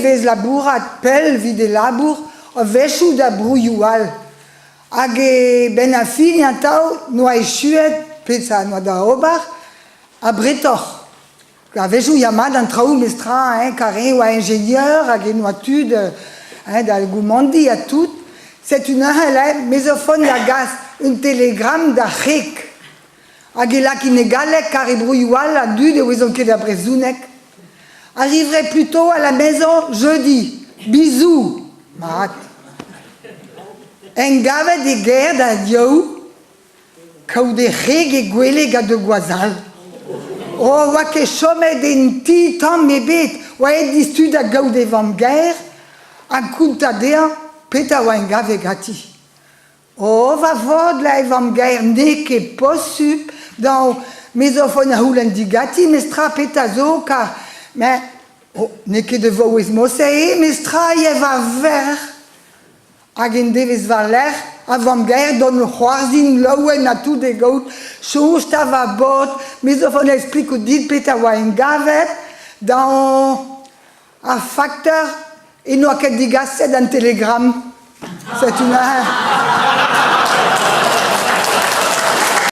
vez labourat pell evit e labour, a-wechoù da broioù all. Hag e-benn ar fin atav 'noa echuet petra 'noa da ober abretoc'h. A-wechoù ya mat an traoù memestra hein, kar eñ oa ingénieur hag e noa tud hein, da goumandiñ ha tout. Setu neuze me zo font da gas un telegramm d'ar c'hreg. Hag e lakin e galleg kar e broioù all an dud e ouezont ket ar brezhoneg. Arriverai plus tôt à la maison jeudi. Bisous. Mat. Engavet e gêr da div, kaout e c'hreg e gwele gant ur gwaz all. Oh, oa ket chomet en ti tamm ebet, oa aet diouzhtu da gaout e vamm-gaer ha kontañ dezhañ petra oa engavet ganti. Oh, va vod, la e vamm-gaer, n'eo ket posupl dañ me zo font a c'houlenn diganti mestra petra zo kar mais oh, n'eo ket da vaouez mosse eo mestra eo va verc'h. Hag en devezh war-lerc'h, a vamm-gaer dont c'hoarzhin laouen ha tout e gaout soñj 'ta va baotr, me zo font explikout dit petra oa engavet dañ Ar fakteur e-noa ket digaset an telegramm. Setu neuze.